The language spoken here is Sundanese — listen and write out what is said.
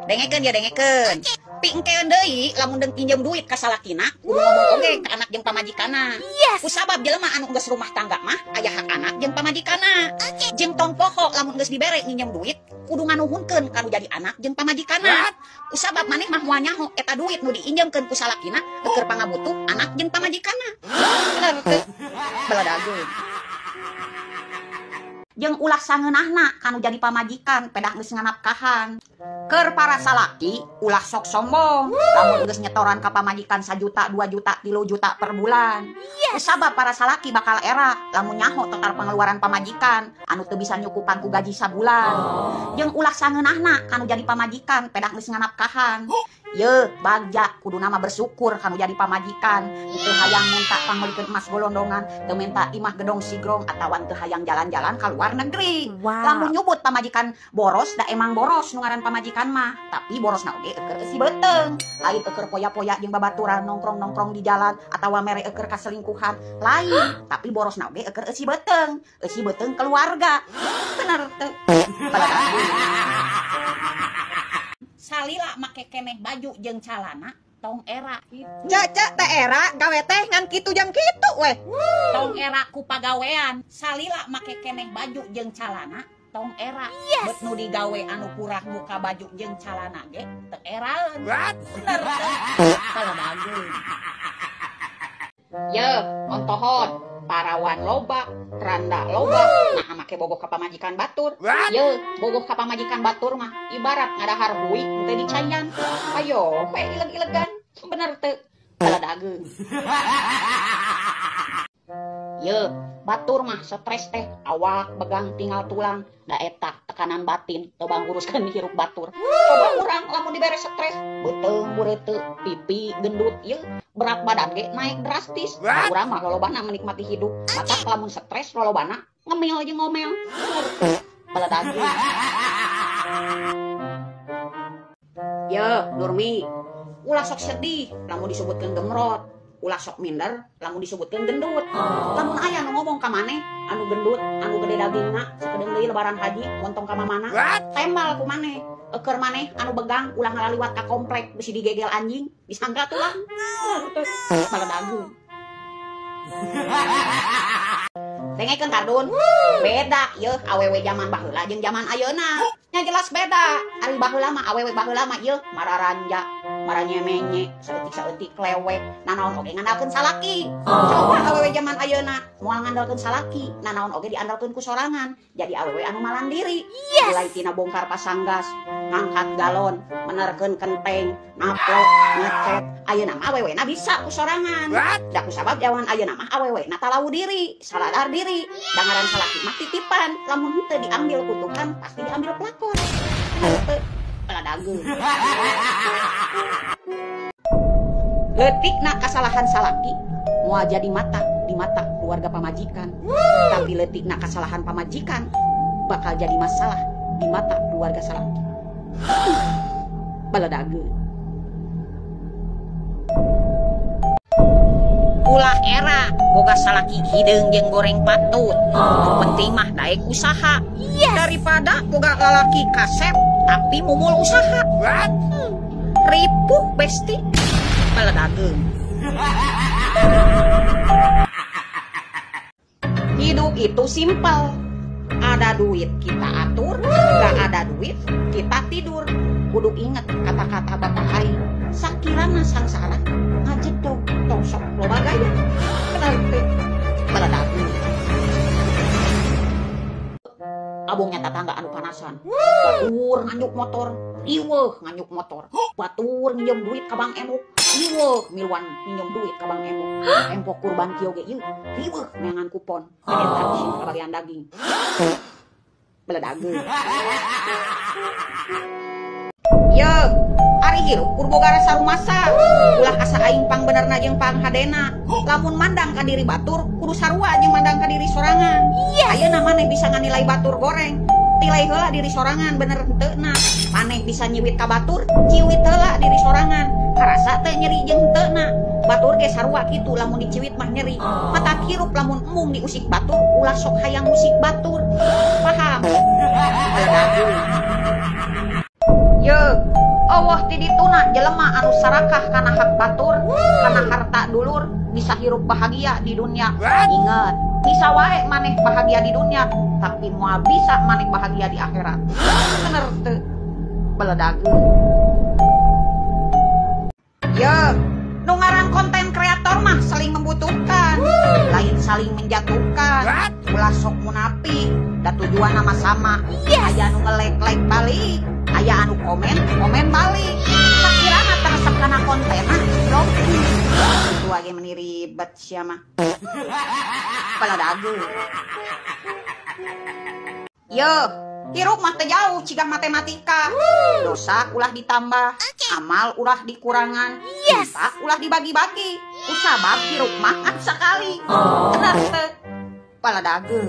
Dengekeun ya dengekeun. Pingkeun deui lamun deung pinjem duit ka salakina kudu ngomong oge ka anak jeung pamajikanna. Yes. Kusabab jelema anu geus rumah tangga mah aya hak anak jeung pamajikanna. Jeung tong poho lamun geus dibere nginjem duit kudu nganuhunkeun ka nu jadi anak jeung pamajikanna. Kusabab maneh mah moal nyaho eta duit nu diinjemkeun ku salakina keur pangabutuh anak jeung pamajikanna. Bener teu? Baladageun. Jeung ulah sangeunahna kanu jadi pamajikan pedah geus nganapkahan. Keur para salaki ulah sok sombong lamun geus nyetoran ka pamajikan 1 juta, 2 juta, 3 juta per bulan. Yes. Sabab para salaki bakal era lamun nyaho total pengeluaran pamajikan anu teu bisa nyukupan ku gaji sabulan. Jeung ulah sangeunahna kanu jadi pamajikan pedah geus nganapkahan. Ye, bagja kuduna mah bersyukur kanu jadi pamajikan. Teu hayang minta pangmeulikeun emas golondongan, teu minta imah gedong sigrong atawa teu hayang jalan-jalan ka luar negeri. Wow. Lamun nyubut pamajikan boros da emang boros nu ngaran pamajikan mah, tapi borosna oge eukeun eusi beuteung. Lain eukeun poya-poya jeung babaturan nongkrong-nongkrong di jalan atawa mere eukeun kaselingkuhan. Lain, tapi borosna oge eukeun eusi beuteung. Eusi beuteung keluarga. Bener teu? Salila make keneh baju jeung calana tong era. Cek teh era gawe teh ngan kitu jam kitu weh. Tong era ku pagawean. Salila make keneh baju jeung calana tong era. Yes. Bet nu digawe anu kurang muka baju jeung calana ge teu eraeun. Bener teh. Baladageun. Ye, ontohon, parawan loba, randa loba, nah make bogoh ka pamajikan batur. Ye, bogoh ka pamajikan batur mah ibarat ngadahar hui teu dicayan. Ayo, we ileg-ilegan. Bener teu? Baladageun. Ye, batur mah stres teh, awak begang tinggal tulang, da eta tekanan batin teu banguruskeun hirup batur. Coba urang lamun dibere stres, beuteung bureuteu, pipi gendut, ye, berat badan ge naik drastis. Nah, urang mah lolobana menikmati hidup, matak lamun stres lolobana ngemil jeung ngomel. Baladageun. Ye, Nurmi, ulah sok sedih lamun disebutkeun gemrot. Ulah sok minder lamun disebutkeun gendut. Lamun aya nu ngomong ka maneh anu gendut, anu gede dagingna, sakedeung deui lebaran haji montong ka mamana, tembal ku maneh. Eukeun maneh anu begang ulah ngalaliwat ka komplek bisi digegel anjing, disangka tulang. Baladageun. Dengekeun Kardun, beda yeuh awewe zaman baheula jeung zaman ayeuna. Nya jelas beda. Ari baheula mah awewe baheula mah yeuh mararanja, maranyemenye, saeutik-saeutik lewek, nanaon oge ngandalkeun salaki. Coba awewe zaman ayeuna moal ngandalkeun salaki, nanaon oge diandalkeun ku sorangan. Jadi awewe anu malandiri. Yes. Mulai tina bongkar pasang gas, ngangkat galon, menerkeun kenteng, naplok, ngecet. Ayeuna mah awewena bisa ku sorangan. Da ku sabab zaman ayeuna mah awewena talawu diri, saladar diri. Da ngaran salaki mah titipan, lamun henteu diambil ku Tuhan pasti diambil pelakon. Baladageun. Leutikna kasalahan salaki moal jadi mata di mata keluarga pamajikan. Tapi leutikna kasalahan pamajikan bakal jadi masalah di mata keluarga salaki. Baladageun. Ulah era boga salaki hideung jeung goreng patut. Nu penting mah daek usaha. Yes. Daripada boga lalaki kasep tapi mumul usaha. Ripuh besti. Baladageun. Hidup itu simpel. Ada duit kita atur, gak ada duit kita tidur. Kudu inget kata-kata bapak aing. Sakirana sangsara ngajedog tong sok loba gaya. Bener teu? Baladageun. Abongnya tatangga anu panasan. Batur nganjuk motor, riweuh nganjuk motor. Batur nginjem duit ka Bang Emok, riweuh miluan nginjem duit ka Bang Emok. Empok kurban kieu ge ieu, riweuh neangan kupon. Eta bisi kabagian daging. Baladageun. Ye, ari hirup kur boga rasa rumasa. Ulah asa aing pang benerna jeung pang hadena. Lamun mandang ka diri batur kudu sarua jeung mandang ka diri sorangan. Yes. Ayeuna maneh bisa nganilai batur goreng, tilai heula diri sorangan bener henteuna. Maneh bisa nyiwit ka batur, ciwit heula diri sorangan. Karasa teh nyeri jeung henteuna. Batur ge sarua kitu lamun diciwit mah nyeri. Mata hirup lamun embung diusik batur, ulah sok hayang musik batur. Paham? Ye, Eueuh ti dituna jelema anu sarakah kana hak batur, kana harta dulur bisa hirup bahagia di dunia. Ingat, bisa wae maneh bahagia di dunia, tapi moal bisa maneh bahagia di akhirat. Bener teu? Beledageun. Ye, nu ngaran konten kreator mah saling membutuhkan, lain saling menjatuhkan. Ulah sok munafik, da tujuan nama sama. Aya anu nge-like-like balik, aya anu komen, komen balik. Sakirana teu resep kana kontenna, blokir. Itu age meni ribet sia mah. Beledageun. Ye, hirup mah teu jauh ciga matematika. Dosa ulah ditambah, amal ulah dikurangan, cinta ulah dibagi-bagi. Kusabab hirup mah ngan sakali. Bener teu? Beledageun.